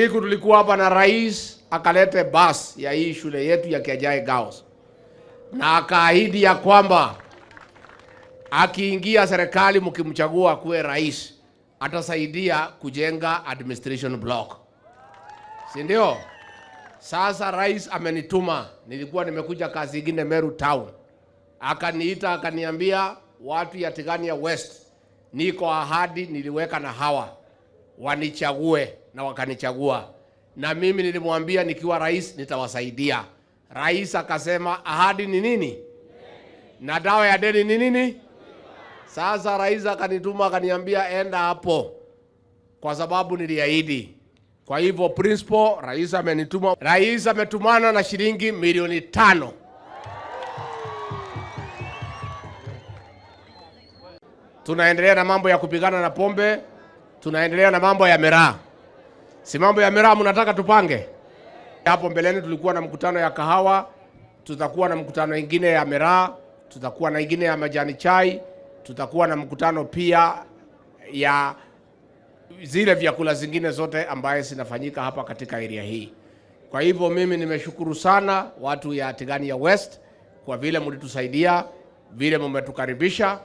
Siku tulikuwa hapa na rais akalete bus ya hii shule yetu ya Kianjai Girls, na akaahidi ya kwamba akiingia serikali, mkimchagua kuwe rais, atasaidia kujenga administration block, si ndio? Sasa rais amenituma, nilikuwa nimekuja kazi ingine Meru Town, akaniita akaniambia, watu ya Tigania West, niko ahadi niliweka na hawa wanichague, na wakanichagua, na mimi nilimwambia nikiwa rais nitawasaidia. Rais akasema ahadi ni nini na dawa ya deni ni nini? Sasa rais akanituma akaniambia, enda hapo kwa sababu niliahidi. Kwa hivyo principal, rais amenituma, rais ametumana na shilingi milioni 5. Tunaendelea na mambo ya kupigana na pombe, tunaendelea na mambo ya miraa. Si mambo ya miraa mnataka tupange? Hapo mbeleni tulikuwa na mkutano ya kahawa, tutakuwa na mkutano ingine ya miraa, tutakuwa na ingine ya majani chai, tutakuwa na mkutano pia ya zile vyakula zingine zote ambaye zinafanyika hapa katika area hii. Kwa hivyo mimi nimeshukuru sana watu ya Tigania West kwa vile mlitusaidia, vile mmetukaribisha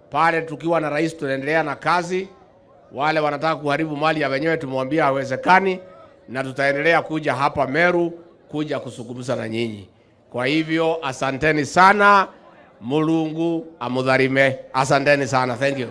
pale. Tukiwa na rais tunaendelea na kazi. Wale wanataka kuharibu mali ya wenyewe tumewambia hawezekani, na tutaendelea kuja hapa Meru kuja kuzungumza na nyinyi. Kwa hivyo asanteni sana, Mulungu amudharime. Asanteni sana, thank you.